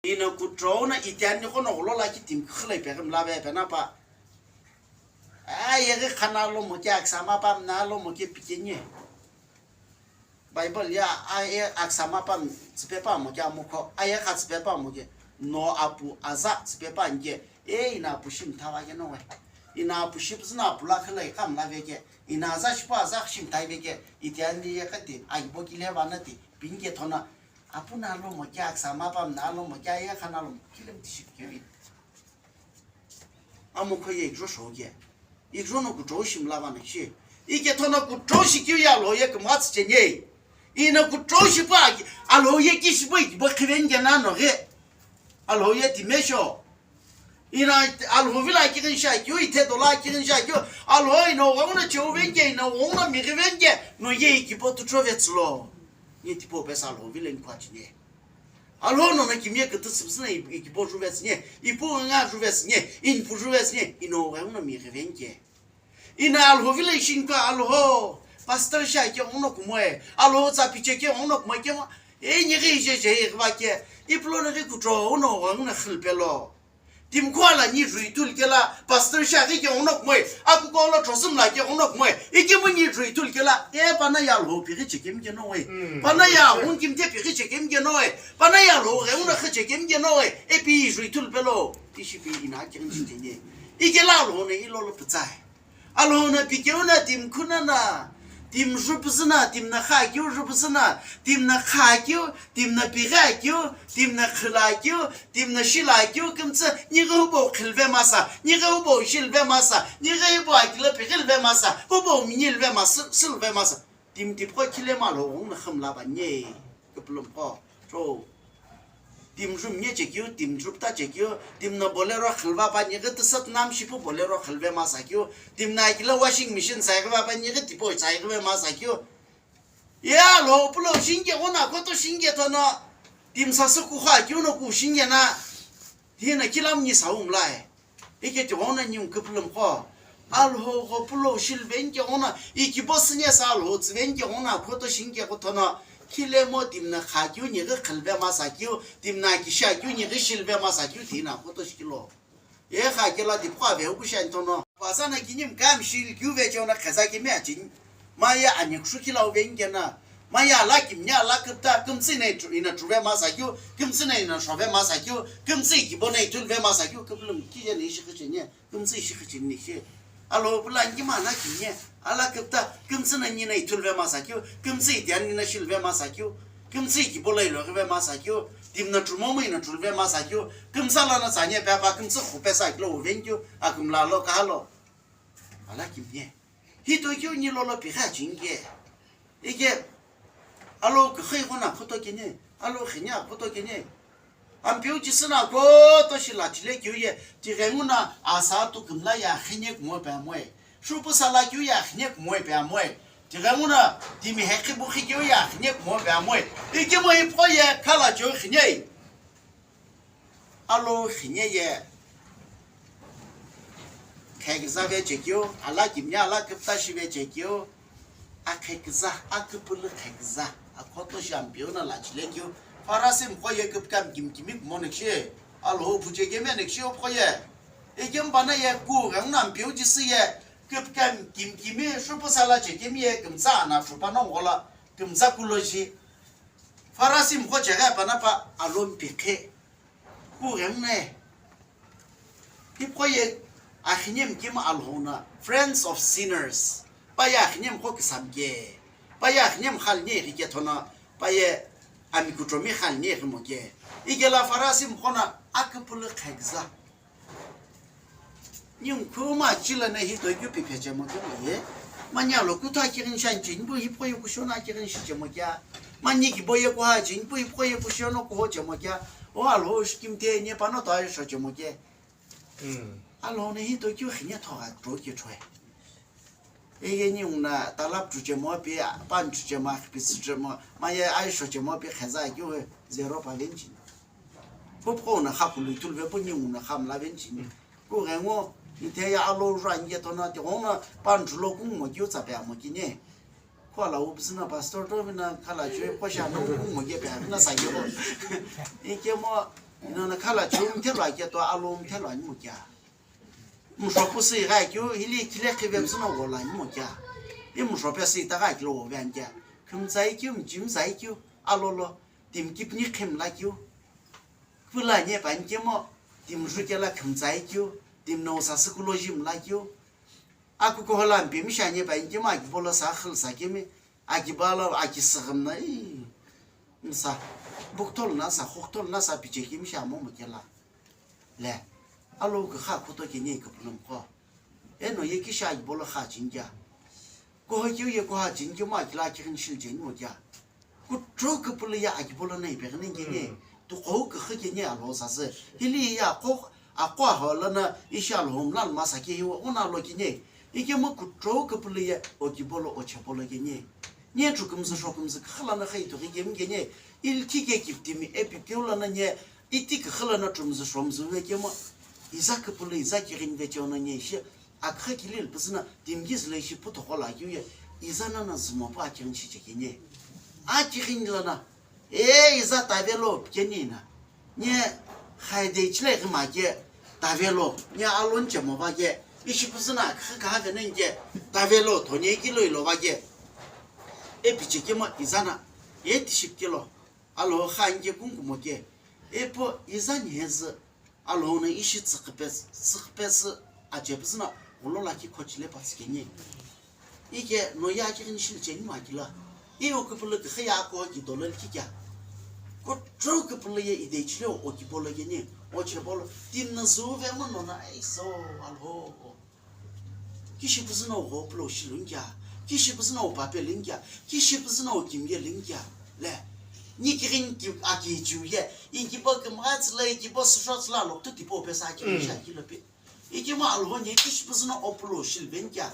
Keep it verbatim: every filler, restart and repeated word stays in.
Ina kuchou na itiani kono gholo la ki timi khilai pe mla ve pe na pa. Ayeghi khana lo mo ke aksa ma pa mna lo mo ke pikeni. Bible ya aye aksa ma pa tsipe pa mo ke amukho. Aye kha tsipe pa mo ke. No apu aza tsipe pa nke. E ina apu shim thawa ke no we. Ina apu ship zina apu la khilai kam la ve ke. Ina aza shipa aza shim thai ve ke. Itiani ye kati. Ayi bo ki le va na ti. Pinke thona. Apu na lo mo ke aksa ma pa mna lo mo ke aye khana lo mo. Kilim tiship ke. Amo kho ye ikjo shou ye. Ikjo no kuchou shi mla va na shi. Ike thono kuchou shi kyu ya lo ye kma tsi chenye. Ina kuchou shi pa ki, alo ye ki shi pa ki bo khiven ge na no ge. Alo ye ti me sho. Ina alo vila ki gen sha kyu, ite dola ki gen sha kyu. Alo ina wong na cheu ven ge, ina wong na mi ge ven ge. No ye ki po tu chove tslo. Ni ti po pe sa alo vila ni kwa chenye. Alhou no na kimye kütü süpsü na ikipo juvetsünye, ipu nga juvetsünye, inpu juvetsünye, ino ghengu no mi ghivenke. Ina alhou vile ishinka alhou, pastor sha ke ono kumoe, alhou tsa piche ke ono kumoe ke mo, e nyi ghi je je ghiva ke, iplo na ghi kutro uno ghengu na khilpelo. Timkhua la ni jui tul kela, pastor sha ghi ke onok moi, aku ko lo thosum la ke onok moi, iki mo ni jui tul kela, e pana ya lo pi ghi chekem ke no e, pana ya hun kim te pi ghi chekem ke no e, pana ya lo ghe un ghi chekem ke no e, e pi jui tul pelo, ishi pi ina ke ngi te ne. Ike la lo ne ilo lo pitsai. Alhou na pikeu na timkhuna na, timjupzü na, timna khakeu jupzü na, timna khakeu, timna pighakeu, timna khilakeu, timna shilakeu, kümtsü, nighi hubo khilve masa, nighi hubo shilve masa, nighi hubo akila pighilve masa, hubo minyilve masa, silve masa. Tim tipqo khile ma lo ghung na kham la ba nye, küplüm qo, cho. Tim jum nye chekeu, tim jup ta chekeu, tim na Bolero khilva pa nye ghi tisat nam shipu Bolero khilve ma sakeu, tim na kila washing machine sai ghi va pa nye ghi tipo sai ghi ve ma sakeu. Ya lo pulo shinge gona koto shinge tono, tim sa su ku kha keu no ku shinge na, hi na kilam ni saum lai. Ike tighengu na ningu küplüm qo. Alhou gho pulo shilvenke gho na, ikibo sünye sa alhou tsüvenke gho na, khoto shinke gho thono, khile mo timna khakeu nighi khilve masa keu, timna kisha keu nighi shilve masa keu, tina khoto shikilo. E kha kela tipqo ave ukushan thono. Vasa na kinim kam shil keu ve chona kheza kimi achin. Ma ye ani kshu kila uvengena. Ma ye ala kimni ala küpta, kümtsü na ithu-, ina thuve ma sakyu, kümtsü na ina shove ma sakyu, kümtsü kibo na ithulve ma sakyu, küplüm kije na ishi khichinye, kümtsü ishi khichinni shi. Alo pula ngi ma na kimye, ala küpta, kümtsü na nina ithulve ma sakyu, kümtsü itian nina shilve ma sakyu, kümtsü kibo la iloghive ma sakyu, timna thumomu ina thulve ma sakyu, kümtsü la na tsanye pepa, kümtsü khupe sakilo uvengkyu, akümla lo kahalo. Ala kimye. Hito keu nyi lolo pighi achinge. Ike, alo kükhi ghona photo kene, alo khinya photo kene. Ampeu Jisü na koto shi la chile keu ye, tighengu na asa tu kümla ya khine kumo pe amoe. Shupu sala keu ya khine kumo pe amoe. Tighengu na timi hekhi bukhi keu ya khine kumo pe amoe. Ike mo ipho ye khala cheu khine. Alo xinye ye. Kheküza vechekeu, ala kimye ala küpta shi vechekeu. Akheküza, aküpülü kheküza. Akhoto shi ampeu na la chilekeu. Farasi mkho ye küpkam kimkimi kumo nekshi. Alhou phuje keme nekshi opkho ye. Ekem bana ye ku ghengu na ampeu Jisü ye. Küpkam kimkimi, shupu sala chekemi ye, kümtsa ana shupa nongola. Kümtsa kulo shi. Farasi mkho cheghi panapa alo mpikhe. Kughengu ne. Hipqo ye akhine mkima alhou na, friends of sinners. Pa ye akhine mkho kisamke. Pa ye akhine mkhaline ghike thona. Pa ye ami kutromi khaline ghimoke. Ikela Farasi mkho na aküpülü kheküza. Ningu khuma chila na hito keu pi phechemo keu ye. Manya lo kutha kirin shan chin pu hipqo ye kusho na kirin shichemo kya. Manyi kibo ye kuha chin pu hipqo ye kusho no kuho chemo kya. O alhou shikim te nye pano ta ye shochemo kya. Alhou na hito keu khinya thoga tro keu thoe. Eye ningu na talap chuchemo pe, pan chuchemo, akhipi chuchemo, ma ye aisho chemo pe kheza keu zero pa venchi. Pupqo na kha kulu tulve pu ningu na kha mla venchi. Kughengu, ite ye alo jua nge tona, tighengu na pan chulo kung mo keu tsa pe amo kine. Kho la upsina pastor to vina khala chue, kho sha no kung mo ke pe amina sa keu. Ikemo, Inono khala cheu mthelu aketo alo mthelu animo kea. Mshopu si igha keu, hili khile khive püzü no ghola animo kea. I mshope si itagha kilo ghovi ani kea. Khimtsai keu, mchimtsai keu, alolo, timi kipni khimla keu. Pula nye pa ani kemo, timi jukela khimtsai keu, timi no sasü kulo jimla keu. Akukuho la mpemi shi anye pa ani kemo, akibolo sa khil sa kemi, akibalo, akisüghüm na, ii. Msa, bukthol na sa, khokthol na sa, piche kemi shi amo mo kela. Le, alo kükha khoto keni küpülüm kho. Eno ye kisha akibolo kha chinja. Koho keu ye koha chinja mo akila kirin shil cheni mo kya. Kutro küpülü ye akibolo na ipeghini keni. Tuqou kükha keni alo sasü. Hili ye akho, akho aho lana ishi Alhou mla masa ke hiwa ona lo keni. Ikemu kutro küpülü ye okibolo ochebolo keni. Nye chukümzü shokümzü khala na khai to kemi keni. Ilki ke kiftimi epi keu lana nye iti khala na chumzü shomzü ve kemu. Iza küpülü iza kirin ve chona nye ishi. Akha kilil püzü na timi kizü le ishi puthokho la keu ye. Iza nana zümo pa kirin shi che keni. Akirin lana. E iza tavelo keni na. Nye khaide chile ghima ke tavelo, nye alon chemo va ke, ishi püzü na kha kha ve nenge tavelo, thonye kilo ilo va ke. E piche kemo iza na, e tiship kilo, alo kha nge kunkumo ke, e po iza ni hezü, alo na ishi tsükhipes, tsükhipes ache püzü na, ghulo la ki khochile pa tsükeni. Ike no ye akirin shil cheni ma kila. I oküpülü kükha ye ako ki dolo ki kya. Kutro küpülü ye ide chile okibolo keni. Ochebolo. Timi na zu ve mo no na, ai so, Alhou. Kishi püzü no gho pulo shilun kya. Kishi püzü no pape lin kya. Kishi püzü no kimye lin kya. Le. Ni kirin ki aki chiu ye. Inki ba kümgha tsüla, inki ba sü shot la lok tu tipo pe sa kirin sha kilo pe. Ikemu Alhou nye kishi püzü no opulo shilven kya,